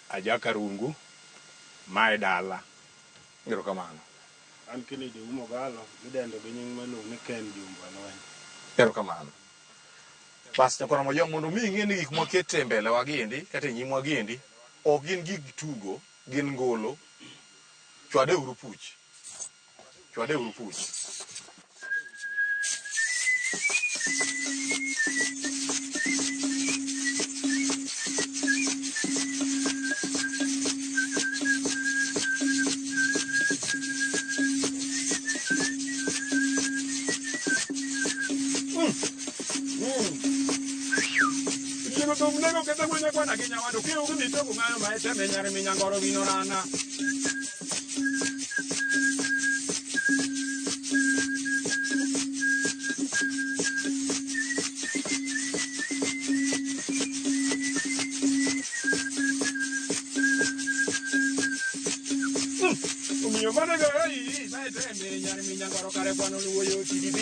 Ajakarungu, mae dala. Erokamano. An Kennedy Oumo Ogalo, midendo gi nying maluongo ni Ken Jumbo Lweny. Erokamano. Bas nyakwar Mojong mondo mi ing'e ni gik mwakete e mbele wa giendi kata e nyimwa giendi ok gin gig tugo, gin ngolo. Chwade uru puch. Chwade uru puch. Yiego thum nego ketho gwenya kwana gi nyawadu kiew gi mitoko ng'ayo ma eteme nyar minyangoro wino rana. Omiyo mano ga ai ma eteme nyar minyangoro kare kwano luwo yo TDP.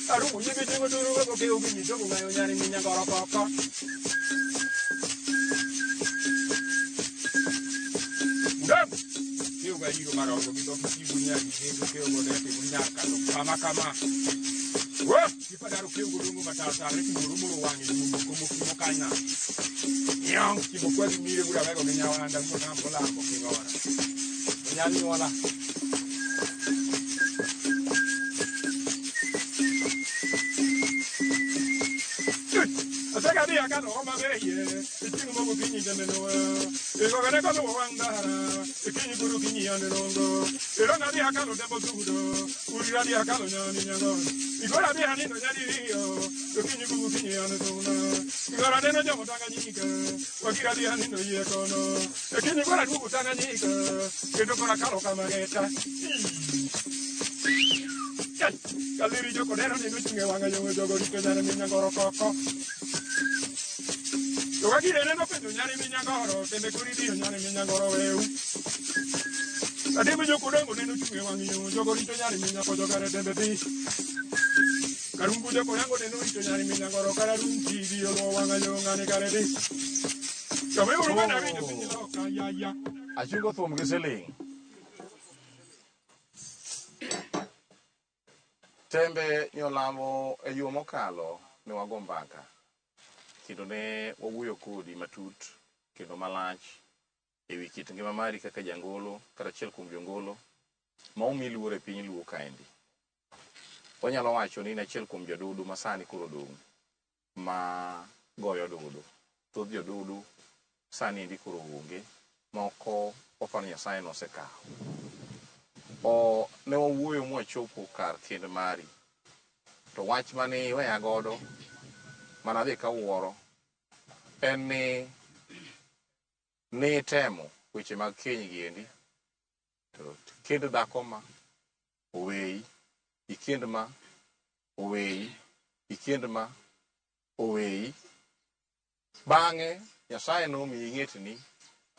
Arumo yege jengo duru go kiew gi mitoko ng'ayo nyar minyangoro koko. Udam. Kiew ga iro marongo gi dhok kibu nyagi kendo kiew go dete nyaka to kama kama. Wo! Kipadaro kiew go dungo matar tar ne timoro moro wang'e duongo komo kimo kanya. Nyong kimo kwa gi mire bura wego gi nyawanda mo nam kolambo kingora. Onyal nyuola. Asega dhi akalo homa bay iting'o mogo kinyi jameno igogane koluwo wang' ndara ikinyi guru kinyi yande rongo ironga dhi akalo dembo sudo urira dhi akalo nyani nyangon igora dhi anindo nyadiriyo to kinyi gugu kinyi yande suna igora neno jomo Tanganyika wakira dhi anindo yie kono ikinyi gora duogo Tanganyika kendo kora kalo kamageta Kaliri joko dero neno chunge wang'a yo jogo rito nyare minyangoro koko. To ka gire neno penjo nyare minyangoro, tembe kori dhiyo nyare minyangoro weu. Adembe joko dongo neno chunge wang' yo, jogo rito nyare minyako jogare tembe dhi. Karungu joko yango neno rito nyare minyangoro kararungi dhiyo luwo wang'a yo ng'ane kare dhi. To me uru mana winjo piny loka ya ya. Achungo thum gi siling. Tembe nyolamo e yo mokalo ne wago mbaka kendo ne wawuoyo kodi matut kendo malach e wi kit ngima mari kaka jangolo kata achiel kuom jongolo ma omi luor e piny Luo kaendi. Wanyalo wacho ni in achiel kuom jodudu ma sani koro odong' ma goyo dudu. Thoth jodudu sani endi koro onge, moko waparo ni Nyasaye nosekawo. O, ne wawuoyo mwachopo kar kend mari. To wach mane iweya godo, mane adhi kawuoro, en ni nitemo weche mag keny gi endi, to kend dhako ma oweyi, ikend ma oweyi, ikend ma oweyi. Bang'e Nyasaye nomiyi ng'etni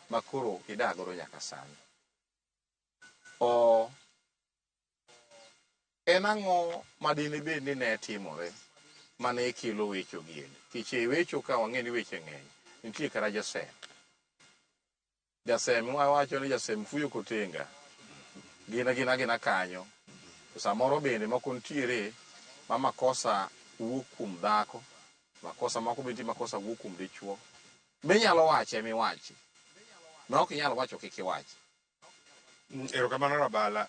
ma koro idak godo nyaka sani. O en ang'o ma dine bed ni ne timore mane kelo wecho gi endi? Nikech e wecho ka wang'e ni weche ng'eny, nitie kata jasem. Jasem wawacho ni jasem fuyo kotenga. Gin agina gina kanyo. To samoro bende moko nitiere ma makosa wuok kuom dhako, makosa moko be nitie makosa wuok kuom dichuo. Minyalo wache miwachi. Ma ok inyal wacho kik iwachi. Erokamano Rabala.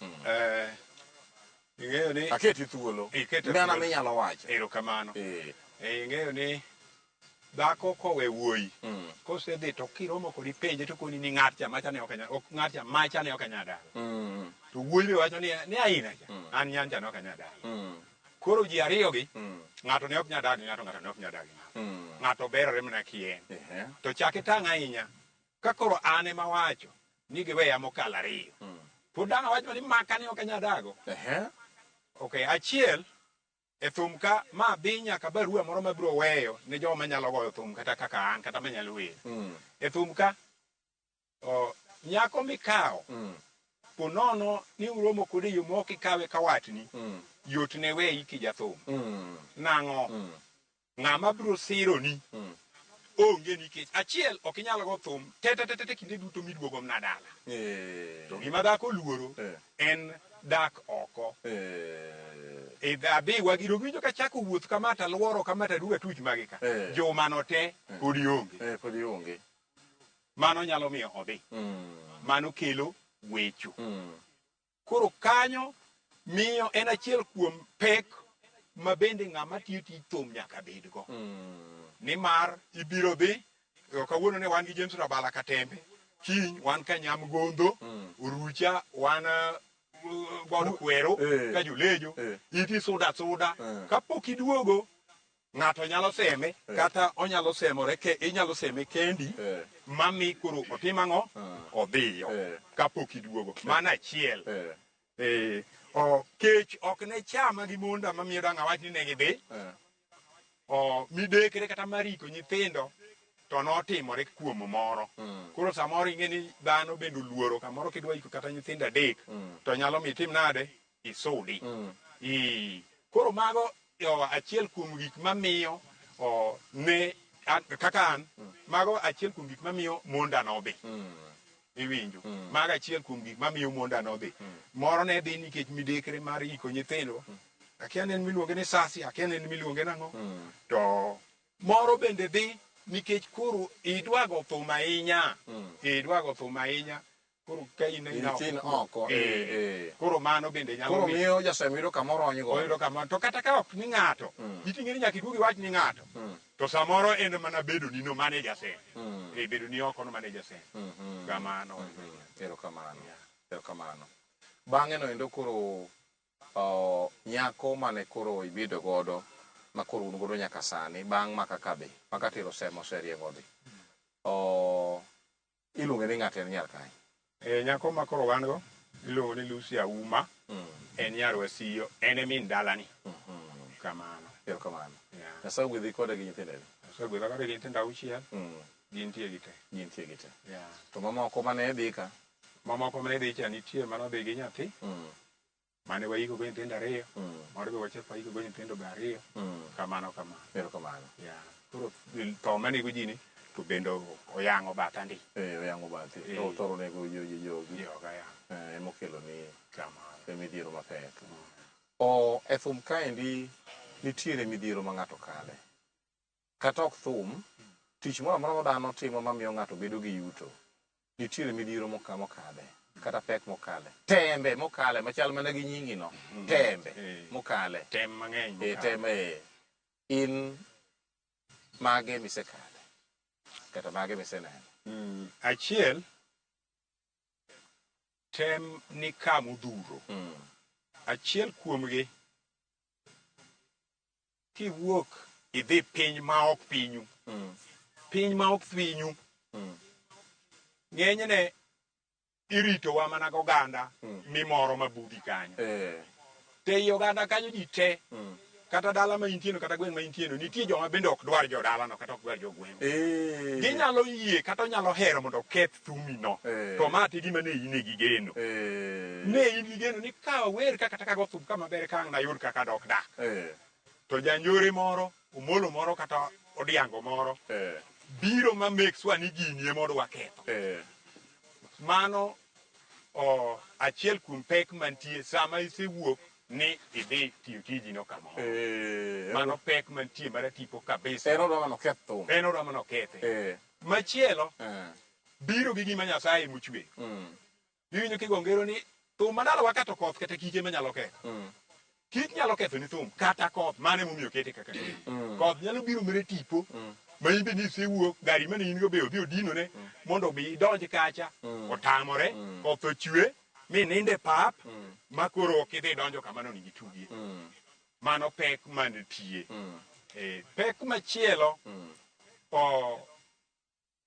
Ing'eyo ni Aketi thuolo. Iketa Mana thuolo. minyalo wacho. Erokamano. Ing'eyo ni dhako kowe wuoyi kosedhi to kiromo kode ipenje to koni ni ng'at cha macha ne ok anyal ok ng'at cha macha ne ok anyal dala. To wuoyi be wacho ni ni aina cha an nyan cha ne ok anyal dala. Koro ji ariyo gi ng'ato ne ok nyal dak gi ng'ato ng'ato ne ok nyal dak gi ng'ato. Ng'ato berore mana kien. To chak itang' ahinya ka koro an ema wacho ni giweya mokalo ariyo. Pod dang' awach mana ni maka ne ok anyal dago. Okay, achiel e thum ka ma dhi nyaka barua moro mabiro weyo ne joma nyalo goyo thum kata kaka an kata manyalo wer. E thum ka o, nyako mikawo po nono ni uromo kode e yo ma ok ikawe ka watni yot ne weyi kijathum. Nang'o? Ng'ama biro sironi. onge nikech achiel ok inyal go thum te te te te te kinde duto miduogo mna dala. To gima dhako oluoro en dak oko. Adhi wagiro winjo ka chako wuoth kama to aluoro kama to aduogo atuch magi ka. Juma no te podi onge. Podi onge. Mano nyalo miyo odhi. Mano kelo wecho. Koro kanyo miyo en achiel kuom pek ma bende ng'ama tiyo tij thum nyaka bedgo. Nimar ibiro dhi, kawuono ne wan gi James Rabala Katembe, kiny wan ka Nyamgondho, Orucha wan God Kwero ka Jolejo, iti suda suda, kapok iduogo ng'ato nyalo seme kata onyalo semore ke inyalo seme kendi mami koro otim ang'o odhiyo kapok iduogo. Mano achiel. Kech ok ne chama gi monda mamiyo dang' awach ni ne gidhi. Midekre kata mar iko nyithindo to notimore kuom moro. Koro samoro ing'e ni dhano bende oluoro kamoro kidwa iko kata nyithindo adek to nyalo mi itim nade isudi. Koro mago achiel kuom gik mamiyo ne an, kaka an mago achiel kuom gik mamiyo monda nodhi. Iwinjo? Mago achiel kuom gik mamiyo monda nodhi. Moro ne dhi nikech midekre mar iko nyithindo. Akia ni en miluonge ni sasi, akia ni en miluonge nang'o. To moro bende dhi nikech koro idwa go thum ahinya. Idwa go thum ahinya. Koro ka in Nitie oko. Koro mano bende nyalo Koro miyo jasem yudo kamoro ony go. Oyudo kamoro. To kata ka ok ni ng'ato, iting'e ni nyaka iduog iwach ni ng'ato. To samoro en mana bedo ni no mane jasem. Bedo ni oko no mane jasem. Kamano. Erokamano. Erokamano. Bang'e no endo koro nyako mane koro ibedo godo ma koro un godo nyaka sani bang' maka kadhi maka tero sem oseriembo dhi. Iluonge ni ng'ato en nyar kae. Nyako ma koro wan go iluongo ni Lucy Auma. En nyar Wasiyo, en e min dalani. Kamano. Erokamano. Nyasaye ogwedhi kode gi nyithinde. Nyasaye ogwedha kode gi nyithindo auchiel. Gintie gi te. Gintie gi te. To mamoko mane dhi ka? Mamoko mane dhi cha nitie mane odhi gi nyathi. Mane waiko go nyithindo ariyo. Moro be wachako waiko go nyithindo be ariyo. Kamano kamano. Erokamano. Koro tho manego ji ni to bende oyang'o batha ndi. Oyang'o bathi. To thoro nego jogi. Joga ya. Emokelo ni Kamano. Midhiero mapek. E thum kaendi nitiere midhiero ma ng'ato kale. Kata ok thum, tich moro amora ma dhano timo mamiyo ng'ato bedo gi yuto. Nitiere midhiero mokale, kata pek mokale. Tembe mokale, machal mana gi nyingi no. Tembe mokale. Tem mang'eny mokale. Tem, In mage misekale, kata mage miseneno. Achiel, tem ni kamodhuro. Achiel kuomgi, kiwuok idhi piny ma ok pinyu. Piny ma ok pinyu. Ng'enyne iritowa mana goganda mimoro mabudhi kanyo. Te i oganda kanyo ji te. Kata dala ma intieno kata gweng' ma intieno nitie joma bende ok dwar jodalano kata ok dwar jogweng'. Ginyalo yie kata onyalo hero mondo oketh thumi no. To ma to e gima ne in e gi geno. Ne in gi geno ni ka awer ka kata ka go thum kama ber ka ang' nayud kaka dok dak. To janjore moro, omolo moro kata odiango moro biro ma make sure ni gini ema odwa ketho. Mano achiel kuom pek mantie sama isewuok ni idhi tiyo tiji no kamoro. Mano pek mantie mar tipo kabisa. En odwa mana oketh thum. En odwa mana okethe. Machielo, biro gi gima Nyasaye mochweyo. Iwinjo kigo ngero ni thum ma ndalowa kata koth kata kich ema nyalo ketho. Kich nyalo ketho ni thum kata koth, mano emomiyo okete kaka kech. Koth nyalo biro mere tipo, ma in be ni isewuok, gari mane in go be odhi odinone, mondo obi idonj kacha, otamore, koth ochwe, mi ninde pap, ma koro ok idhi donjo kama nonego itugie. Mano pek mantie. Pek machielo,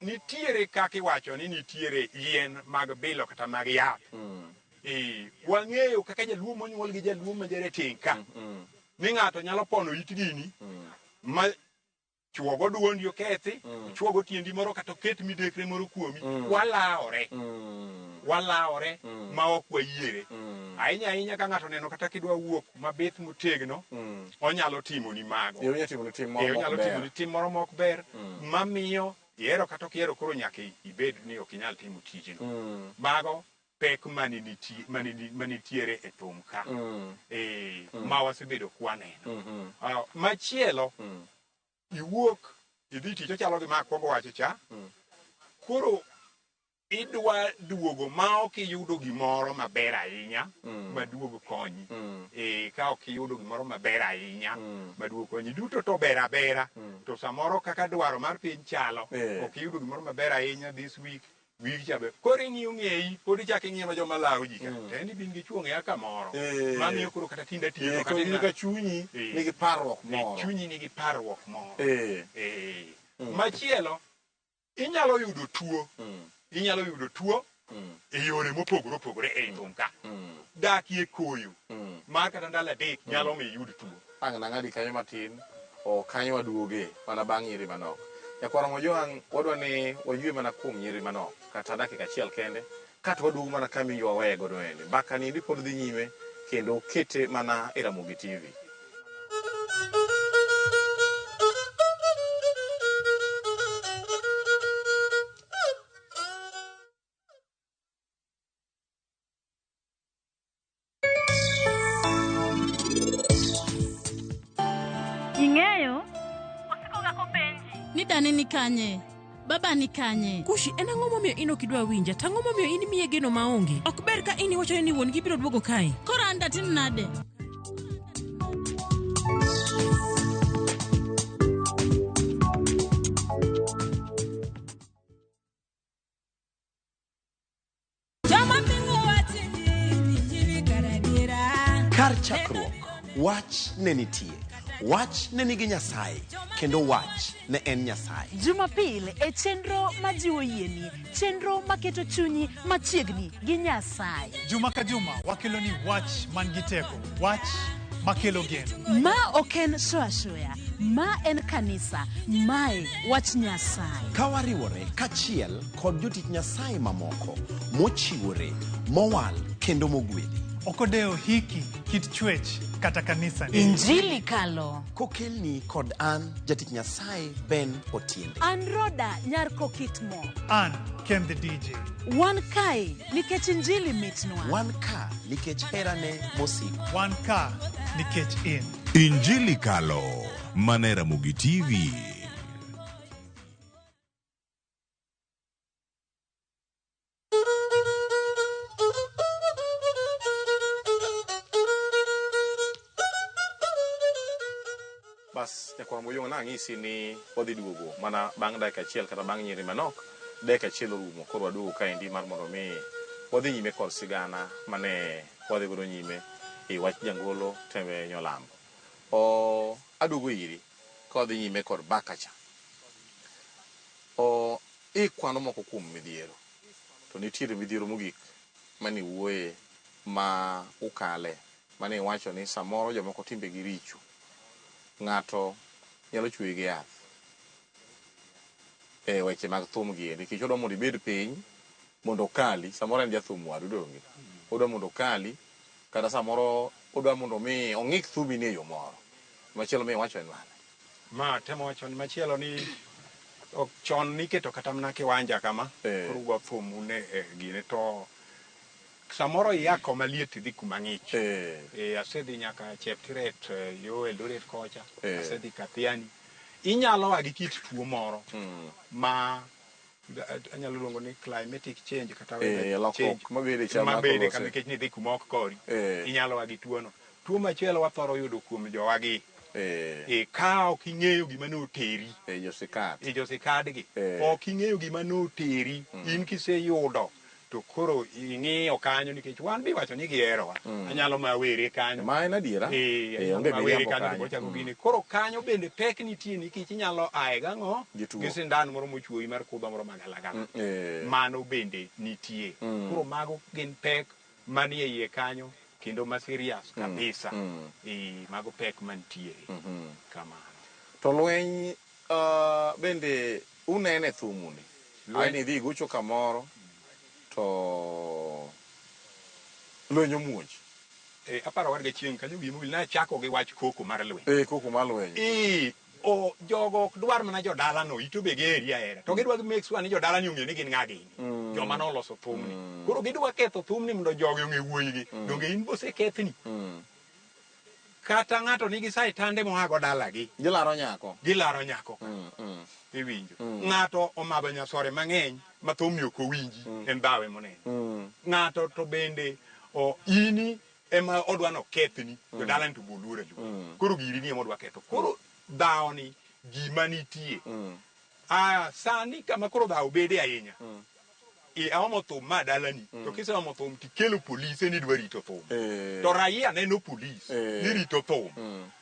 nitiere kaka iwacho ni nitiere yien mag bilo kata mag yath. Wang'eyo kaka jaluo monyuol gi jaluo ma jarateng' ka, ni ng'ato nyalo pono it gini ma Chuogo duondi okethi, chuogo tiendi moro kata oket midekre moro kuomi. Walawore. Walawore ma ok wayiere. Ahinya ahinya ka ng'ato oneno kata kidwa wuok mabith motegno, onyalo timoni mago. Onyalo timoni tim moro mok Onyalo ber. timoni tim moro mok ber mamiyo ihero kata ok ihero koro nyaka ibed ni ok inyal timo tijno. Mago pek manitiere e thum ka. Ma wasebedo kwaneno. Machielo, iwuok idhi tich ochalo gi ma akwongo wacho cha. Koro idwa duogo ma ok iyudo gimoro maber ahinya maduog konyi. Ka ok iyudo gimoro maber ahinya maduog konyi. Duto to ber abera. To samoro kaka dwaro mar piny chalo, ok iyudo gimoro maber ahinya this week, week cha be. Koro ing'iyo ng'eyi, pod ichako ing'iyo ma joma lawo ji ka. To en ibin gi chuo ng'eya kamoro. Mamiyo koro kata tinde atiyo to Koro kata in ka chunyi nigi parruok moro. Chunyi nigi parruok moro. Machielo, inyalo yudo tuo. Inyalo yudo tuo e yore mopogore opogore ei thum ka. Dakie koyo mar kata ndalo 3 nyalo miyo iyud tuo. Ang' nang'adi kanyo matin, o kanyo waduoge mana bang' nyiri manok. Nyakwar Mojwang', wadwa ni wayue mana kuom nyiri manok, kata dakika achiel kende, kato waduogo mana kama iwinjo waweye godo ende. Mbaka ni endi pod dhi nyime kendo kete mana e Ramogi TV. Ing'eyo? Ni dani ni kanye? Baba ni kanye? Kushi, en ang'o momiyo in ok idwa winja? To ang'o momiyo in imiye geno maonge? Ok ber ka in iwachone ni wuon gi biro duogo kae. Koro an datim nade? Kar chakruok, wach ne nitie. Wach ne nigi Nyasaye, kendo wach ne en Nyasaye. Jumapil e chenro majiwo yieni, chenro maketo chunyi machiegni gi Nyasaye. Juma ka juma wakelo ni wach man gi teko, wach makelo geno. Ma ok en show ashoya, ma en kanisa, mae wach Nyasaye. Ka wariwore kachiel kod jotich Nyasaye mamoko mochiwore, mowal kendo mogwedhi. Ok odewo hiki, kit chwech kata kanisa ni. Injili kalo. Kokelni kod an jatich Nyasaye Ben Otiende. An Roda nyar Kokitmo. An Ken the DJ. Wan kae nikech Injili mitnwa. Wan ka nikech herane mosiko. Wan ka nikech in. Injili kalo mana e Ramogi TV. Bas, nyakwar Mojong' nang'isi ni wadhi duogo mana bang' dakika achiel kata bang' nyiri manok, dakika achiel orumo koro waduogo kaendi mar mondo mi wadhi nyime kod sigana mane wadhi godo nyime e wach jangolo Tembe Nyolambo. O aduogo iri ka wadhi nyime kod bakacha. O ikwano moko kuom midhiero to nitiere midhiero mogik mane iwuoye ma ukale mane iwacho ni samoro jomoko timbegi richo. Ng'ato nyalo chwoyi gi yath e weche mag thum gi endi nikech odwa mondo ibed piny mondo okali samoro en jathum wadu donge odwa mondo okali kata samoro odwa mondo mi ong'ik thumi ni e yo moro machielo mi iwacho en mane Ma temo wacho ni machielo ni ok chon niketo kata mana kiwanja kama koro ugo thum une e gine to samoro ia koma liet idhi kuma ng'ich. Asedhi nyaka Cheptiret yo Eldoret kocha, asedhi Kathiani. Inyalo a gi kit tuo moro ma anyalo luongo ni climatic change kata weather change mabede chal mar mabede kor ka lwasi. nikech nidhi kuma ok kori. Inyalo a gi tuono. Tuo machielo wathoro yudo kuom jowagi. Ka ok ing'eyo gima noteri. Josikad. Josikadgi. Ok ing'eyo gima noteri. In kiseyudo to koro ing'iyo kanyo nikech wan be iwacho ni giherowa. Anyalo ma were kanyo. Ma en adiera. Anyalo Onge ma were miriambo kanyo to kanyo. bochako gine. Koro kanyo bende pek nitie nikech inyalo ae gang'o? Gi tuo. Gi sindan moro mochuoyi mar kudho moro magalagala. Mano bende nitie. Koro mago gin pek manie iye kanyo kendo ma serious kabisa. Mago pek mantiere. Kamano. To lweny Bende unene thumuni. Lweny. Ai idhi gocho kamoro to lweny omuoch. Aparo wadga chieng' kanyo wiye mowil nachako gi wach koko mar lweny. Koko mar lweny. O jogo ok dwar mana jodalano, ito be geri ahera. To gidwa make sure ni jodalani ong'e ni gin ng'a gini. Joma noloso thumni. Koro gidwa ketho thumni mondo jogi ong'e wuoyigi. Donge in bosekethni? Kata ng'ato nigi saitande moago dalagi. Gilaro nyako. Gilaro nyako. Iwinjo. Ng'ato omadho nyasore mang'eny ma thumni ok owinji, en dhawe moneno. Ng'ato to bende o ini ema odwa nokethni, jodalani to boluor aluora. Koro giri ni ema odwa ketho. Koro dhawoni gima nitie. Sani kama koro dhawo bede ahinya. Aomo thum ma dalani, to kiseomo thum tikelo polise ni dwa rito thum. To raia neno polis ni rito thum.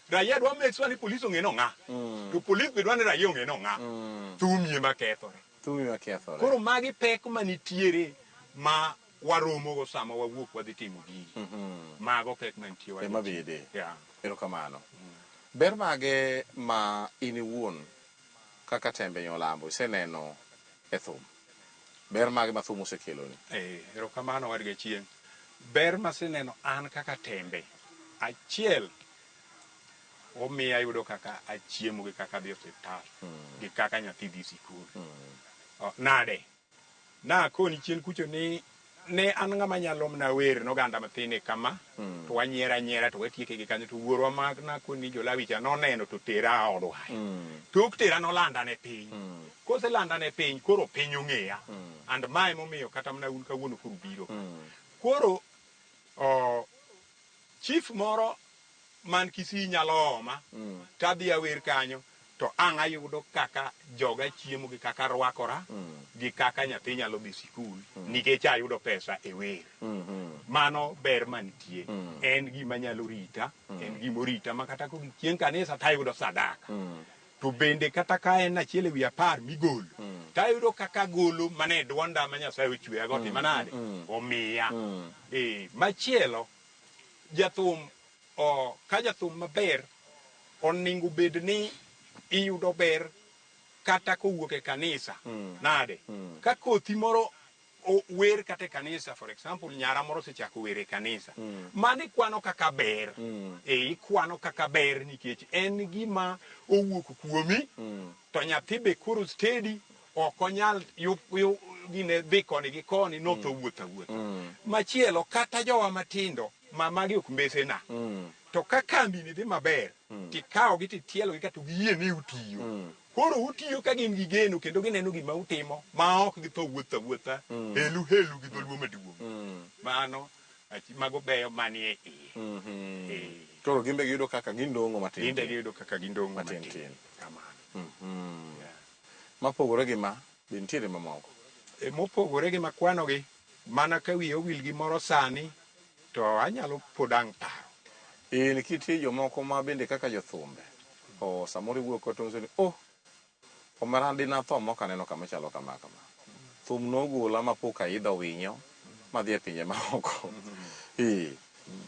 Raia dwa make sure ni polis ong'e no ng'a. To polis be dwa ni raia ong'e no ng'a. Thumi ema kethore. Thumi ema kethore. Koro magi pek manitiere ma waromogo sama wawuok wadhi timo gigi. Mago pek mantie wadhi Ema timo. bede. Yeah. Erokamano. Ber mage ma in iwuon kaka Tembe Nyolambo iseneno e thum? Ber mage ma thum osekeloni? Erokamano wadgi chieng'. Ber maseneno an kaka Tembe, achiel omiya ayudo kaka achiemo gi kaka adhi osiptal, gi kaka nyathi dhi sikul. Nade? Nakoni chien kucho ni ne an ng'ama nyalo mana wer noganda mathin e kama, to wanyiero anyiera to watieke gi kanyo, to wuorwa ma nakoni Jolawi cha noneno to tera od waya. Tok tera nolanda ne piny. Koselanda ne piny, koro piny ong'eya. And mae momiyo kata mana un kawuono koro biro. Koro chief moro man Kisii nyalo oma, tadhi awer kanyo, to ang' ayudo kaka joga chiemo gi kaka rwakora, gi kaka nyathi nyalo dhi sikul, nikech ayudo pesa e wer. Mano ber mantie. En gima nyalo rita, en gima orita ma kata kogik chieng' kanisa tayudo sadaka. To bende kata ka en achiel ewi 10 migolo, tayudo kaka golo mana e duonda ma Nyasaye ochweyago otimo nade? Omiya. Machielo, jathum, ka jathum maber, onego bed ni iyudo ber kata kowuok e kanisa. Nade? Ka kothi moro wer kata e kanisa, for example, nyara moro osechako wer e kanisa. Mano ikwano kaka ber. Ikwano kaka ber nikech en gima owuok kuomi, to nyathi be koro steady, ok onyal gine dhi koni gi koni, notho wuotho awuotha. Machielo, kata jowa matindo, ma magi ok mbesena. To ka kambi ni dhi maber, tikawogi titielogi kata giyie ni utiyo. Koro utiyo ka gin gi geno kendo gineno gima utimo ma ok githo wuotho awuotha, helu helu gi dholuo maduong'. Mano, mago beyo manie iye. Koro gin be giyudo kaka gindong'o matin. Gin be giyudo kaka gindong'o matin. Matin. Kamano. Mapogore gi ma, be nitiere mamoko? Mopogore gi makwanogi, mana ka wiya owil gi moro sani, to anyalo pod ang' paro. Nitie jomoko ma bende kaka jothumbe. Samoro iwuoyo kod to ni, omera dina tho mok aneno kama chalo kama kama. Thum nogola ma pok aidho winyo madhi e pinje maoko.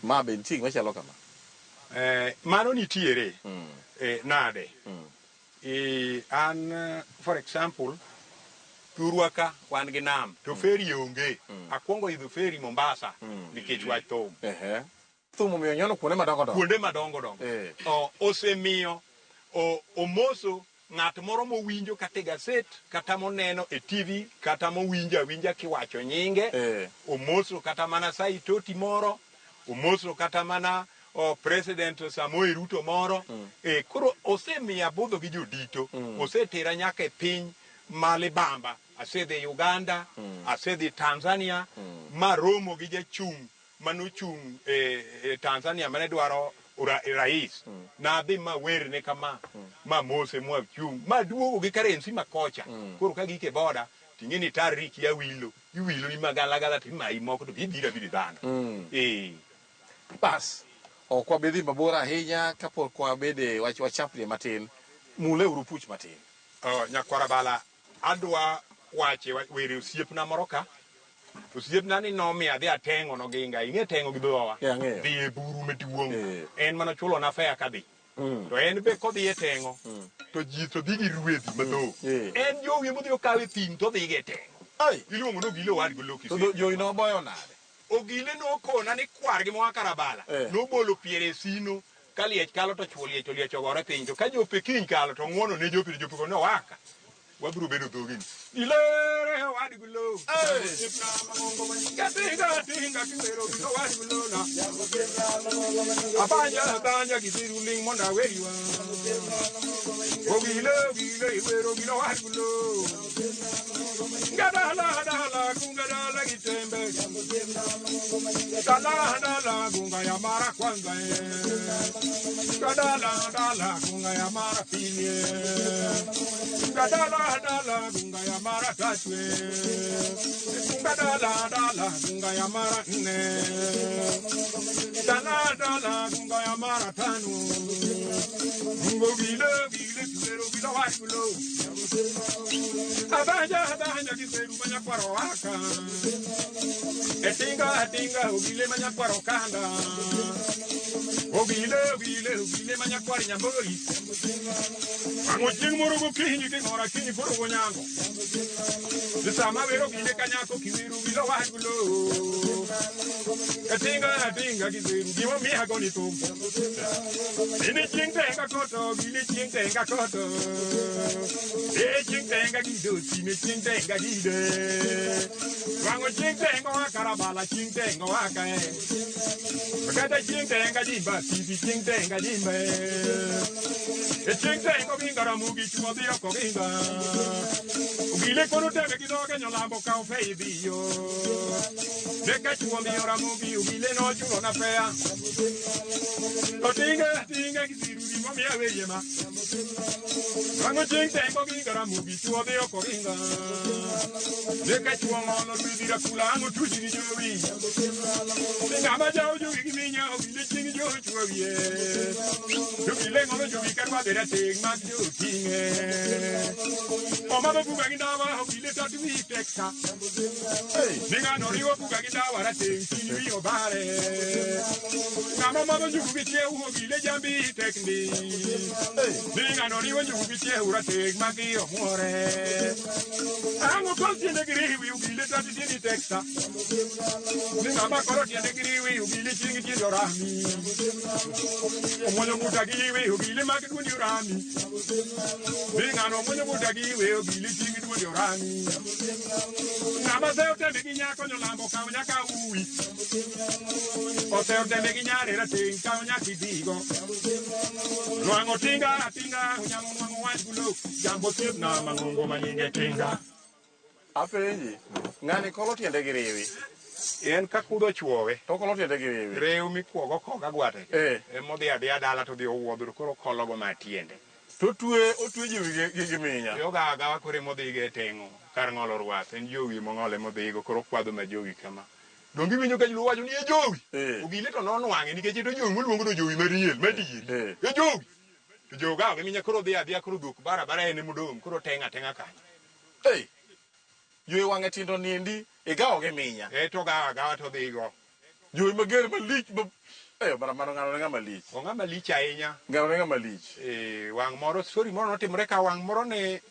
Ma be nitie gima chalo kama? Mano nitiere. Nade? An, for example, thurwa ka wan gi nam, to ferry onge. Akwongo idho ferry Mombasa nikech wach thum. Thum omiyo nyono kuonde madongo dongo. Kuonde madongo dongo. Osemiyo omoso ng'at moro mowinjo kata e gaset, kata moneno e TV, kata mowinjo awinja kiwacho nyinge. Omoso kata mana Saitoti moro, omoso kata mana President Samoei Ruto moro. Koro osemiyo abudho gi jodito. Osetera nyaka e piny ma libamba. Asedhi Uganda, asedhi Tanzania, ma romo gi jachung' manochung' e Tanzania mane dwaro rais. Nadhi ma werne kama, ma mose mwachung', ma duogo gi currency ma kocha. Koro ka gik e boda, ting'e ni tar rik ya wilo, iwilo ni magalagala to imayi moko to ibiro abiro dhano. Bas, ok wabi dhi mabor ahinya kapok wabede wachapnie matin. Mule uru puch matin. Nyakwara Bala, adwa wache were osiepna moro ka. Osiepna ni nomiya adhi ateng'o noginga. Ing'e teng'o gi dhowa? Ang'eyo. Dhi e buru maduong'. En mano chulo na fare kadhi. To en be kodhi e teng'o to ji to dhi gi ruedhi madhok. En jowi emodhi okawe thim to odhi go e teng'o. Iluongo ni Ogile owadgi Oloo To Kisera. jowi noboyo nade? Ogile nokona ni kwargi moa Karabala nobolo piere e sino ka liech kalo to chuo liech to liech ogore piny to ka jope kiny kalo to ng'uono ne jope to jope kono owaka wabiro bedo dhogini. Ilere owadgi Oloo. Gatinga tinga kiwero gino owadgi Oloo na. Abanja abanja githiru ling mondo aweriwa. Ogile ogile iwero gino owadgi Oloo. Gadala dala gunga dala gitembe. Dala dala gunga ya mara kwanza eh. Gadala dala gunga ya mara pili eh. Gadala dala gunga ya mara tatu eh. Gunga dala dala gunga ya mara nne. Dala dala gunga ya mara tano. Gile gile kiwero gilo wagulo. Abanja abanja kiseru manyakwaro waka. Etinga etinga ogile manyakwaro kanda. Ogile ogile ogile manyakwari nyamboli. Ang'o chieng' moro gokinyi king'ora kinyi koro gonyango. Sama wero gile kanyako kiweru gilo wagulo. Etinga etinga kiseru gimomiya goni thum. Ini chieng' tenga koto gile chieng' tenga koto. E chieng' tenga gido sime chieng' tenga gide. Wang'o chieng' tenga wa karabala chieng' tenga wa kae. Kata chieng' tenga jimba sisi chieng' tenga jimba. E chieng' tenga ginga ramugi chuo dhi oko ginga. Ogile kono teme gi dhoge nyolambo kawo fei dhiyo. Neka chuo miyo ramugi ogile nochulo na fea. To tinga tinga gisiru gimomiyo awerie ma. Wang'o chieng' tengo ginga ramugi chuo dhi oko ginga. Neka chuo ng'olo rwedhi rakula ang' otuchi gi jowi. Ng'ama jawo jowi gi minya ogile chieng' jowi chuo wiye. Jogile ng'olo jowi ka rwadhe rateng' mag joting'e. Omadho buga gi ndawa ogile tat wi tek ka. Ni ng'ano riwo buga gi ndawa rateng' chuny wi obare. Ng'ama madho njugu gi chiew ogile jambi tek ndi. Ni ng'ano riwo njugu gi chiew rateng' mag i omuore. Ang' okol tiende gi riwi ogile tat tiendi tek sa. Ni ng'ama koro tiende gi riwi ogile chieng' tiende orami. Omuonyo buta gi iwe ogile mag duondi orami. Ni ng'ano omuonyo buta gi iwe ogile chieng' duondi orami. Ng'ama seyo tembe gi nyako nyolambo kaw nyaka uwi. Oseyo tembe gi nyare rateng' kaw nyaka idhigo. Nwang'o tinga tinga onyalo nwang'o wach gulo. Jambo osiepna mang'ongo manyinge tinga. Apenji, ng'ani kolo tiende gi riwi. En ka kudho chuowe. To kolo tiende gi riwi. Rew mikuogo koga gwate. Emodhi adhiya dala to dhi owuodhro koro kologo ma tiende. To otwe otwe jowi gi minya. Ogawa agawa koro emodhigo e teng'o kar ng'olo rwath. En jowi mong'olo emodhigo koro okwadho ma jowi kama. Donge iwinjo ka joluo wacho ni e jowi. Ogile to nonwang'e nikech to jowi moluongo to jowi mariel madieri. E jowi. To jowi gawo gi minya koro dhi adhiya koro dhok barabara en emodong' koro teng'a teng'a kanyo. Jowi wang'e tindo niendi igawo gi minya. To gawa agawa to dhigo. Jowi mager malich ma bara mano ng'ano ne ng'ama lich. Ong'ama lich ahinya. Ng'ano ne ng'ama lich. Wang' moro story moro notimore ka wang' moro ne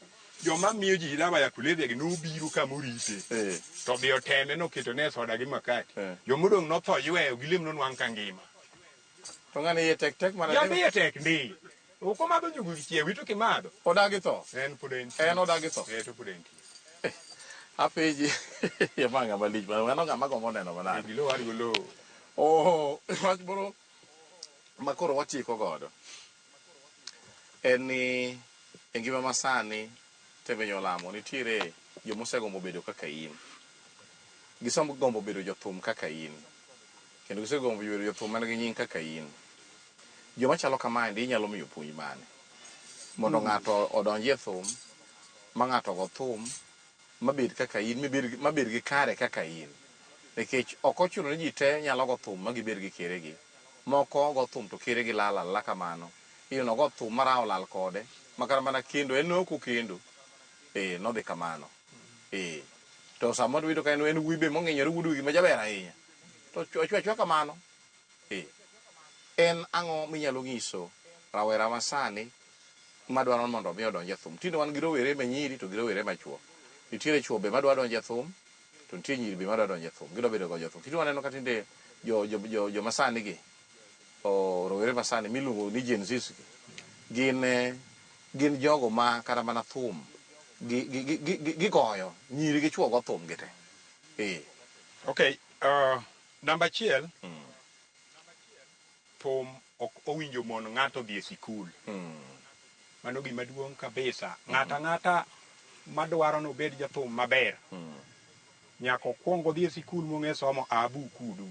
joma miyo ji dawa ya kulevya gi nobiro kama orite. To dhi oteme noketo ne soda gi makati. Jomodong' notho yweyo gi lem nonwang' ka ngima. To ng'ani iye tek tek mana. Jambi iye tek ndi. Ok omadho njugu gi chiewi to kimadho. Odagi tho. En pod entie. En odagi tho. To pod entie. Apenji ma ng'ama lich mano ng'ama gombo neno manade. Gilo war golo. Oh, wach moro ma koro watieko godo en ni e ngima masani Tembe Nyolamo nitiere jomosegombo bedo kaka in. Gisegombo bedo jothum kaka in. Kendo gisegombo bedo jothum man gi nying kaka in. Joma chalo kamaendi inyalo miyo puonj mane? Mondo ng'ato odonji e thum, ma ng'ato go thum, mabed kaka in, mabed gi kare kaka in. Nikech ok ochuno ni ji te nyalo go thum ma gibed gi keregi. Moko go thum to keregi lal alala kamano. Iyudo nogo thum ma raha olal kode, ma kata mana kendo, en ne ok okendo. Nodhi kamano. To samoro iyudo ka en wuoyi be mong'inyore wuod wigi ma jaber ahinya. To ochwe achweya kamano. En ang'o minyalo nyiso rawera masani madwaro mondo mi odonj e thum. Tinde wan gi rowere ma nyiri to gi rowere ma chuo. Nitiere chuo be madwa donjo e thum to nitie nyiri be madwa donjo e thum. Gidwa bedo go jothum. Tinde waneno ka tinde jo jo jo joma sani gi o rowere masani miluongo ni Gen Zs gi gin eh, gin jogo ma kata mana thum gi gi gi gi gigoyo nyiri gi chuo go thum gi te. Eh. Okay, namba achiel, thum ok owinjo mon ng'ato dhi e sikul. Mano gima duong' kabisa. Ng'ato ang'ata madwaro ni obed jathum maber, nyaka okwong odhi e sikul mong'e somo a bu kudu.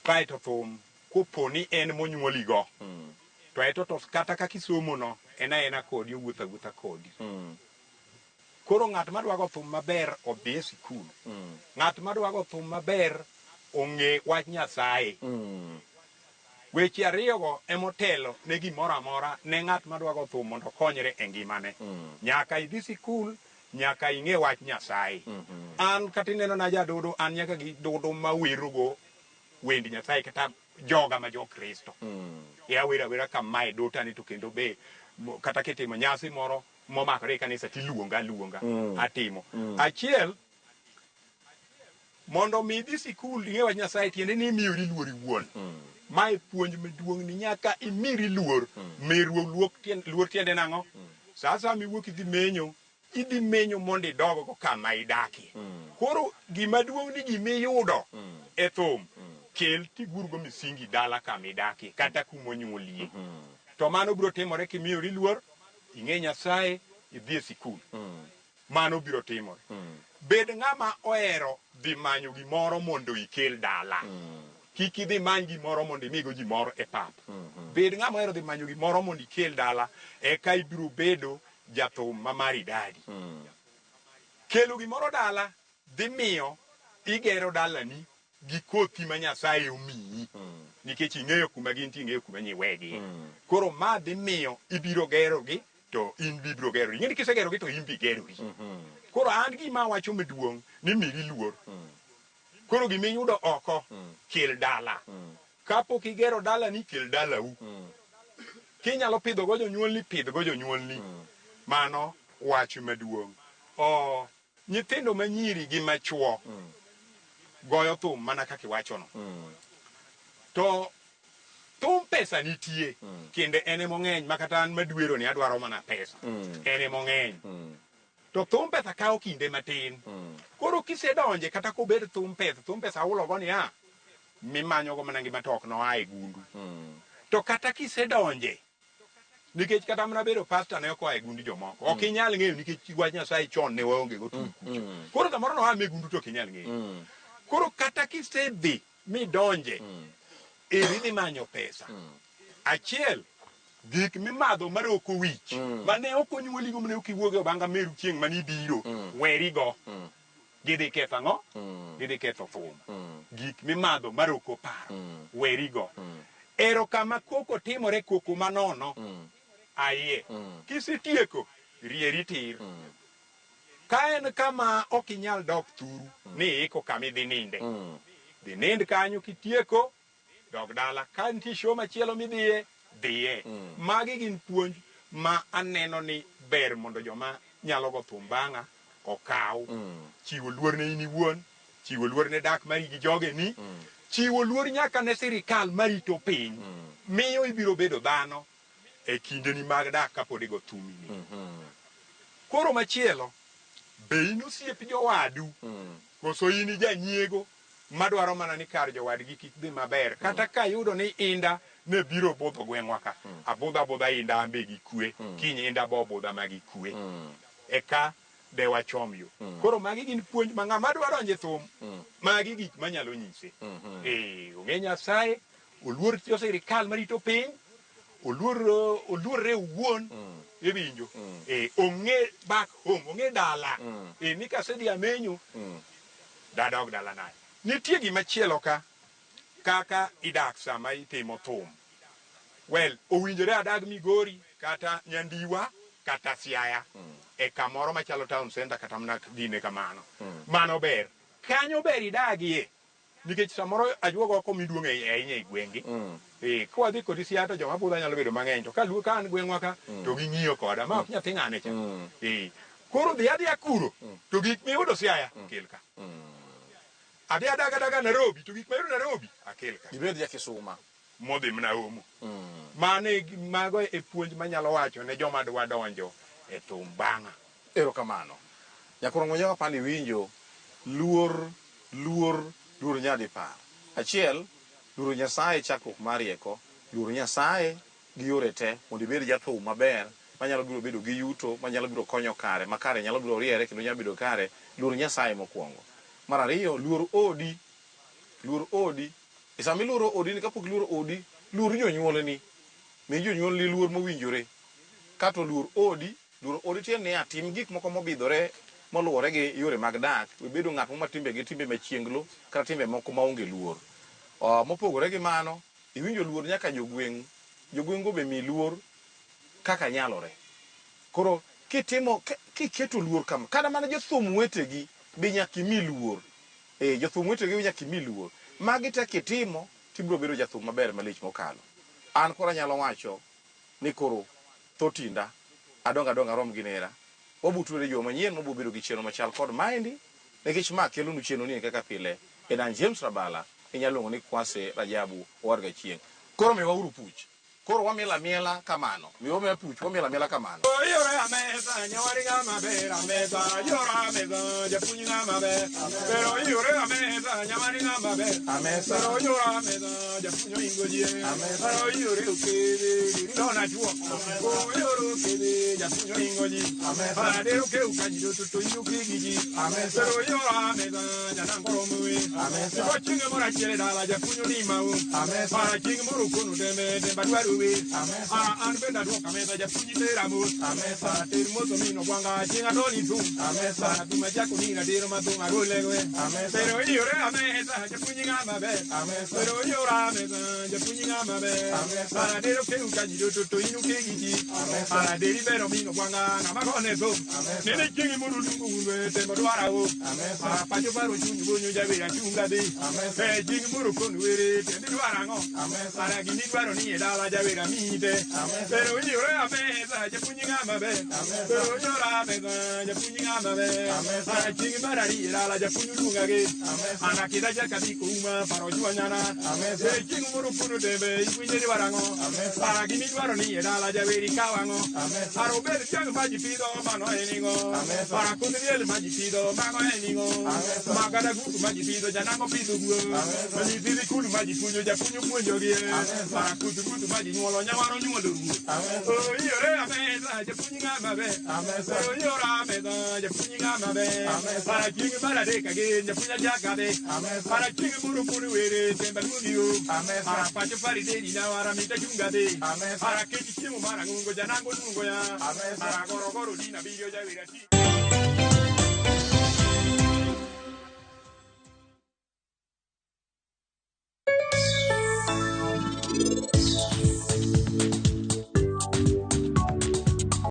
Kaeto thum kopo ni en monyuoligo, to eto to kata kaka isomono, en aena kodi owuotho awuotha kodi. Koro ng'at madwa go thum maber odhi e sikul. Ng'at madwa go thum maber ong'e wach Nyasaye. Weche ariyogo emotelo ne gimoro amora ne ng'at madwa go thum mondo okonyre e ngimane. Nyaka idhi sikul, nyaka ing'e wach Nyasaye. An kata ineno na jadodo, an nyaka gi dodo mawerogo wend Nyasaye kata joga ma jo Kristo. E awero awera kamae dotani to kendo be kata kitimo nyasi moro momakore e kanisa tiluonga aluonga atimo. Achiel, mondo mi idhi sikul ing'e wach Nyasaye tiende ni imiyori luor iwuon. Mae puonj maduong' ni nyaka imiri luor. Miruok luor tiende nang'o? Sa asaya miwuok idhi menyo, idhi menyo mondo idog go kama idakie. Koro gima duong' ni gimiyudo e thum, kel tigurgo misingi dala kama idakie kata kumonyuolie. To mano biro timore kimiyori luor, ing'e Nyasaye, idhi e sikul. Mano biro timore. Bed ng'ama ohero dhi manyo gimoro mondo ikel dala. Kik idhi many gimoro mondo imigo ji mor e pap. Bed ng'ama ohero dhi manyo gimoro mondo ikel dala, eka ibiro bedo jathum ma maridadi. Kelo gimoro dala dhi miyo igero dalani gi kothi ma Nyasaye omiyi. Nikech ing'eyo kuma gintie, ing'eyo kuma nyiwegie. Koro ma dhi miyo ibiro gerogi to in be ibiro gerori. Ing'e ni kisegerogi to in be igerori. Koro an gima awacho maduong' ni miri luor. Koro gima iyudo oko, kel dala. Kapok igero dalani, kel dalau. Kinyalo pidho go jonyuolni, pidh go jonyuolni. Mano wach maduong'. O nyithindo ma nyiri gi machuo goyo thum mana kaka iwachono. To thum pesa nitie, kendo en emong'eny ma kata an madwero ni adwaro mana pesa. En emong'eny. To thum pesa kawo kinde matin. Koro kisedonje kata kobed thum pesa aulo go niya, mimanyogo mana ngima to ok noa e gundu. To kata kisedonje, nikech kata mana bedo pastor ne ok oa e gund jomoko. Ok inyal ng'eyo nikech wach Nyasaye chon ne waonge go tung kucho. Koro samoro noa me gundu to ok inyal ng'eyo. Koro kata kisedhi midonje, eri idhi manyo pesa. Achiel, gik mimadho maroko wich, mane ok onyuoligo mane ok iwuoge obanga meru chieng' mane ibiro, werigo. Gidhi ketho ang'o? Gidhi ketho thum. Gik mimadho maroko paro, werigo. Ero kama koko timore koko manono, aiye. Kisetieko, rieri tir. Ka en kama ok inyal dok thuru, ni iko kama idhi ninde. Dhi nind kanyo kitieko, dog dala. Ka nitie show machielo midhiye, dhiye. Magi gin puonj ma aneno ni ber mondo joma nyalo go thum bang'a okaw. Chiwo luor ne in iwuon, chiwo luor ne dak mari gi jogeni, chiwo luor nyaka ne sirikal marito piny, miyo ibiro bedo dhano e kindeni mag dak kapod igo thumini. Koro machielo, be in osiep jowadu, koso in janyiego madwaro mana ni kar jowadgi kik dhi maber. Kata ka yudo ni inda ne biro budho gweng'wa ka, abudha abudha inda ambe gi kwe, kiny inda bo budha ma gi kwe. Eka de wachom yo. Koro magi gin puonj ma ng'ama dwa donjo e thum, magi gik manyalo nyise. Ong'e Nyasaye, oluor jo sirikal marito piny, oluorre owuon, iwinjo. Ong'e back home, ong'e dala. Ni kasedhi amenyo, dadog dala nade. Nitie gima chielo ka, kaka idak sama itimo thum. Well, owinjore adag Migori, kata Nyandiwa, kata Siaya, e kamoro machalo town center kata mana gine kamano. Mano ber. Kanyo ber idagie. Nikech samoro ajuoga oko miduong' ahinya e gweng'gi. Kwadhi kodi Siaya to joma budha nyalo bedo mang'eny to kaluo ka an gweng'wa ka to ging'iyo koda ma ok nyathi ng'ane cha. Koro dhi adhiya kuro to gik miyudo Siaya kel ka. Adhi adaga adaga Nairobi to gik mayudo Nairobi akel ka. Ibed ja Kisuma. Modhi mana Omo. Mano e mago e puonj manyalo wacho ne joma dwa donjo e thum bang'a. Erokamano. Nyakoro Ng'onyo apani winjo luor luor luor nyadipar. Achiel, luoro Nyasaye chakruok mar rieko, luor Nyasaye gi yore te mondo ibed jathum maber manyalo biro bedo gi yuto, manyalo biro konyo kare, ma kare nyalo biro riere kendo nyalo bedo kare, luor Nyasaye mokwongo. Mar ariyo, luor odi, luor odi. E sama iluoro odi ni kapok iluoro odi, luor jonyuolni. Mi jonyuolni luor mowinjore. Kato luor odi, luor odi tiende niya, tim gik moko mobidhore moluwore gi yore mag dak, we bedo ng'at mo matimbe gi timbe machienglo kata timbe moko maonge luor. Mopogore gi mano, iwinjo luor nyaka jogweng'. Jogweng' go be mi luor kaka nyalore. Koro kitimo kiketo luor kama, kata mana jothum wetegi be nyaka imi luor. Jothum wetegi be nyaka imi luor. Magi te kitimo, tibiro bedo jathum maber malich mokalo. An koro anyalo wacho ni koro thotinda, adongo adonga arom gi nera. Wabutore juma manyien mabiro bedo gi chenro machal kod maendi, nikech ma kelonu chenro ni kaka pile. En an James Rabala, inyalo luongo ni Kwase Rajabu Owadga Chieng'. Koro miwauru puch. Koro wamiel amiela kamano. Miwa miya puch, wamiel amiela kamano. Yore amesa, nyawari ng'ama ber amesa, yore amesa, japuonj ng'ama ber. Pero yore amesa, nyawari ng'ama ber. Amesa. Pero yore amesa, japuonj oingo ji. Pero yore okebe, dona chuok. Yore okebe, japuonj oingo ji. Adero keu kanyido to to ino kigi ji. Pero yore amesa, janangoro muwe. Amesa. Chieng' moro achiel e dala japuonj onima u. Amesa. Chieng' moro kono tembe temba dwaro we. An bende aduoko amesa japuonj tera mos. Ter mos omino gwanga chieng' adoni thum. Thum achako nina tero ma thum agole go. Pero yore amesa japuonj ng'ama ber. Pero yore amesa japuonj ng'ama ber. Adero keu kanyido to to ino kegi ji. Aderi ber omino gwanga ng'ama gone thum. Nene chieng' moro luongo wuon tembo dwara o. Pacho paro chuny gonyo jawer achunga dhi. Chieng' moro kono were tendi dwaro ang'o. Gini dwaro ni e dala jawer amite. Pero yore amesa japuonj ng'ama ber. Pero yore amesa japuonj ng'ama ber. Chieng' mar ariyo e dala japuonj oluonga gi. An akida chaka dhi kouma paro chwanyana. Chieng' moro kono tembe iwinjo ni dwaro ang'o. Gini dwaro ni e dala jawer ikaw ang'o. Obed dhiang' ma ji pidho mano en ing'o. Koth diel ma ji pidho mago en ing'o. Makata guku ma ji pidho janang'o pidho guo. Nyithi sikul ma ji puonjo japuonj opuonjogi. Kuth ruoth ma ji nyuolo nyawaro nyuolo ruoth. Yore amesa japuonj ng'ama ber. Yore amesa japuonj ng'ama ber. Chieng' mar adek again japuonj achak adhi. Chieng' moro kono were temba luongi yo. Pacho farideni na wara mita chunga dhi. Kech chiemo mar ang'ongo janang'o luongo ya. Gorogoro dina abiriyo jawer ati.